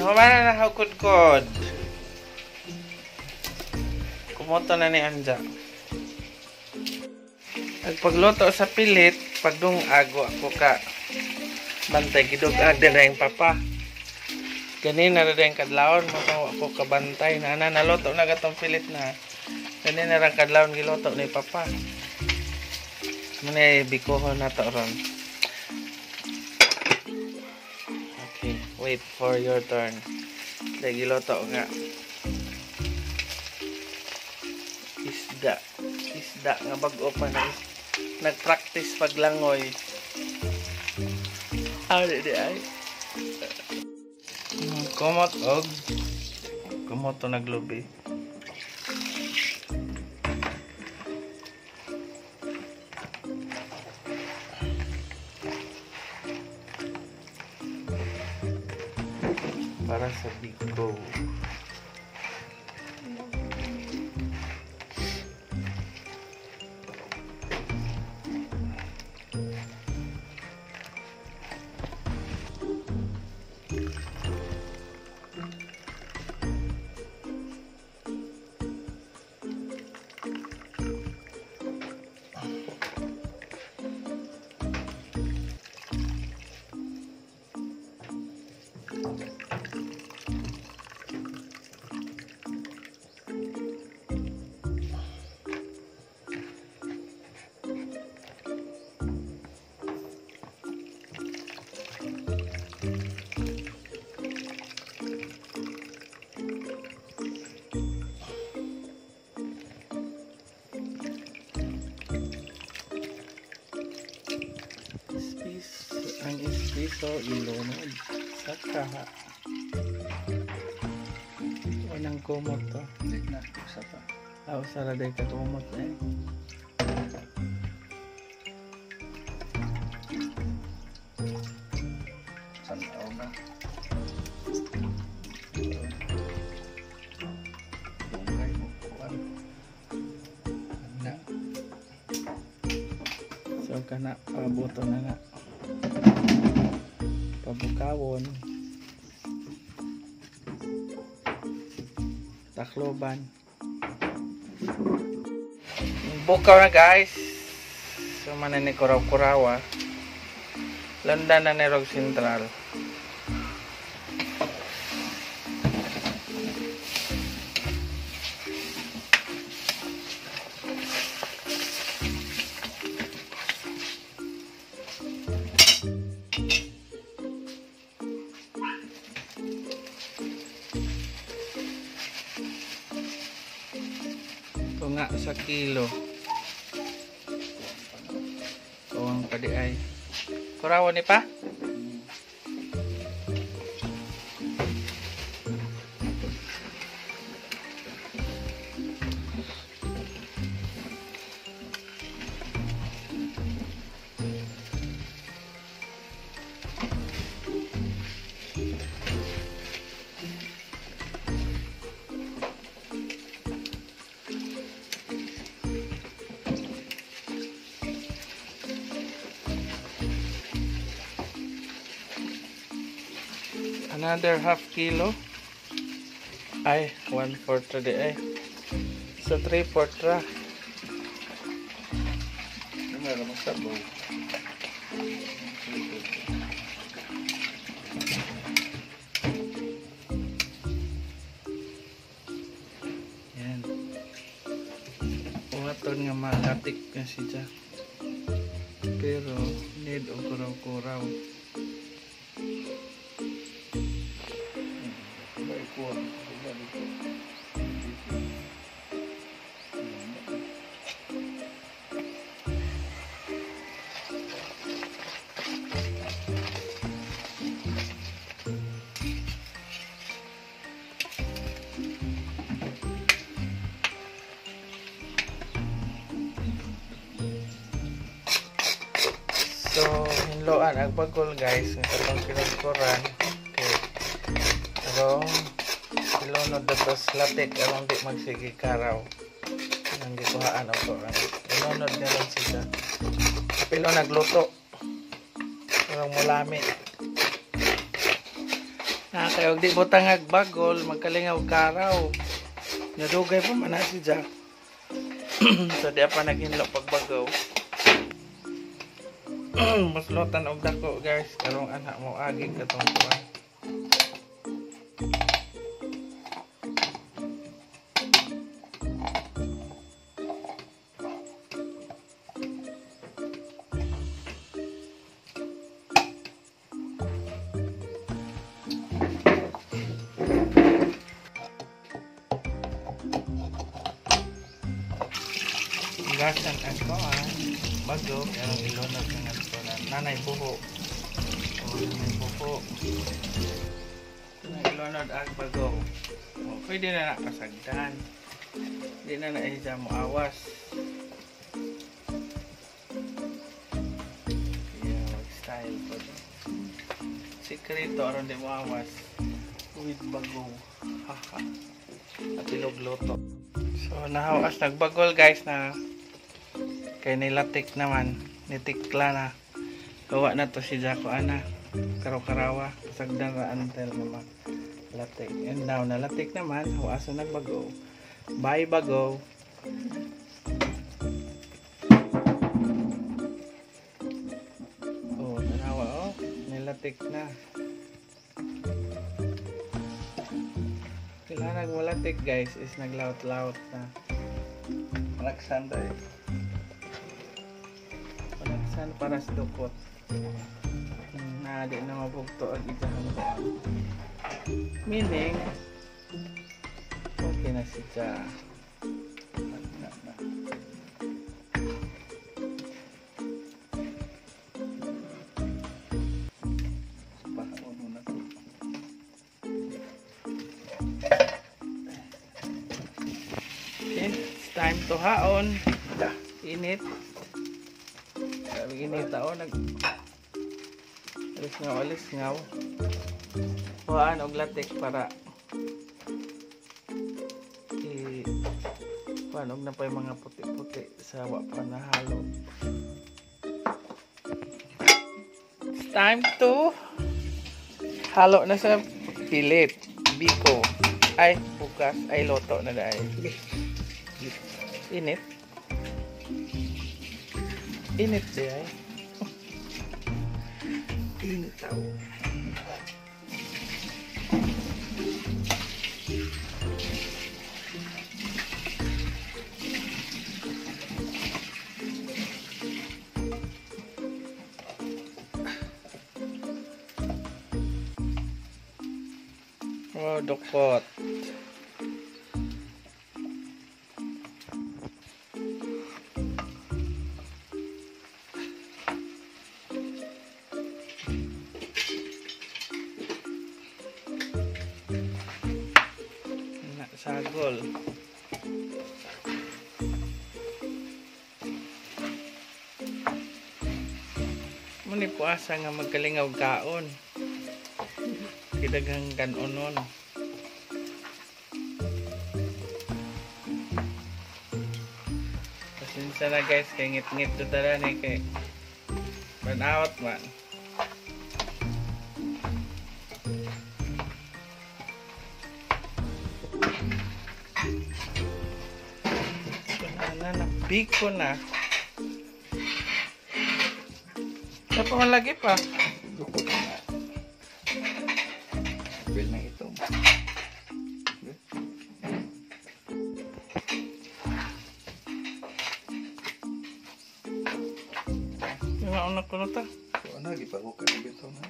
Humana na hukod-kod. Kumoto na ni Anja. Ag pagluto sa pilit, pagdungago ako ka bantay gidugag din na yung papa. Ganina ra din kadlawon mo ako kabantay na na naluto na gatong pilit na. Ganina ra kadlawon giluto ni papa. Muna bikohon na to ron. Okay, wait for your turn. Dahil giluto nga. Isda. Isda nga bag-o pa na. Nag-practice paglangoy. Ah, di ay. Kumot og kumot to naglubi. Para sa biko. Ang ispiso ilunod sa kaha. Walang kumot to. Hindi na, usa pa. Ah, usa ra day ka kumot eh. Santaw na. Dungay mo kuan. Na. So kana pabuto na nga. Pabukawon. Tacloban. Bukaw na guys. So manan ni kuraw-kurawa. Landa na ni Rog Central. Tunga sa kilo. Tuwang pa di ay. Kurawan ni pa? Another half kilo. Ay, 1/4 di ay. So 3/4 ra. Meron mo sabaw. Yan. Uwaton nga malatik na siya. Pero need og kuraw-kuraw. So, hinloan ang bagol guys, nga katong kinugkuran kay arong ilunod datos latik aron di magsige karaw. Nang gikuhaan og kuan. Ilunod na lang siya. Pilo nagluto. Arong mulami. Na kay og di butangag bagol, magkalingaw karaw. Nadugay pa man na si Jack. So di pa naghinlo pagbagaw. Maslotan og dako guys, karong anak mo agi katong kuan. Gasan ang kuan bago karong ilunod ng ato na nanay buho. O nanay buho. Ilunod ang bago. O, pwede na nakasagdan. Di na na mo awas. Kaya mag-style po. Sikreto aron di mo awas with bago. Haha. At ilog luto. So nahawas nagbagol guys na kay nilatik naman, nitikla na. Gawa na to si Jaco ana. Karaw-karawa, sagdan ra until nga latik. And now nalatik naman, huwaso nagbago. Bye bago. Oh, tanawa oh, nilatik na. Kailangan nagmulatik guys is naglaut-laut na. Alexander. Panagsan para sa dukot. Na di na mabugto ang isang buwan. Meaning, okay na siya. Okay, it's time to haon. Init. Sabi init ako, nag alis ngaw. Kuhaan og latik para i kuhaan og na pa yung mga puti-puti sa wa pa nahalo. It's time to halo na sa pilit. Biko. Ay, bukas. Ay, loto na dahil. Init. Init di ay. Init tao. Oh, dukot. Sagol. Muni po asa nga magkalingaw kaon. Kidaghang kanonon. Pasensya na guys kay ngit-ngit do tara ni kay banawat man. Na biko na. Dapat man lagi pa. Dukot na. Bill na ito. Yung una ko na ta. So ano, gipagukat na bitaw na.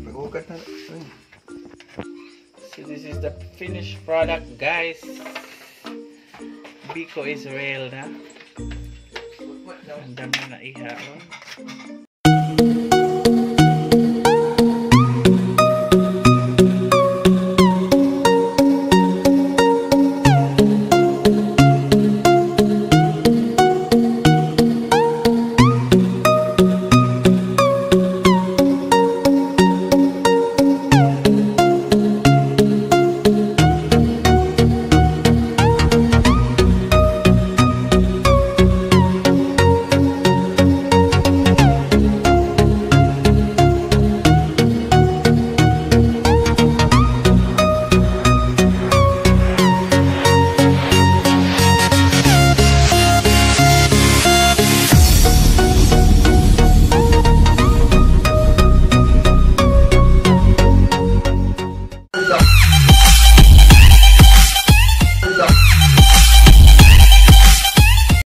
Pagukat na. So this is the finished product guys. Biko is real na. Ang dami na iha. Oh.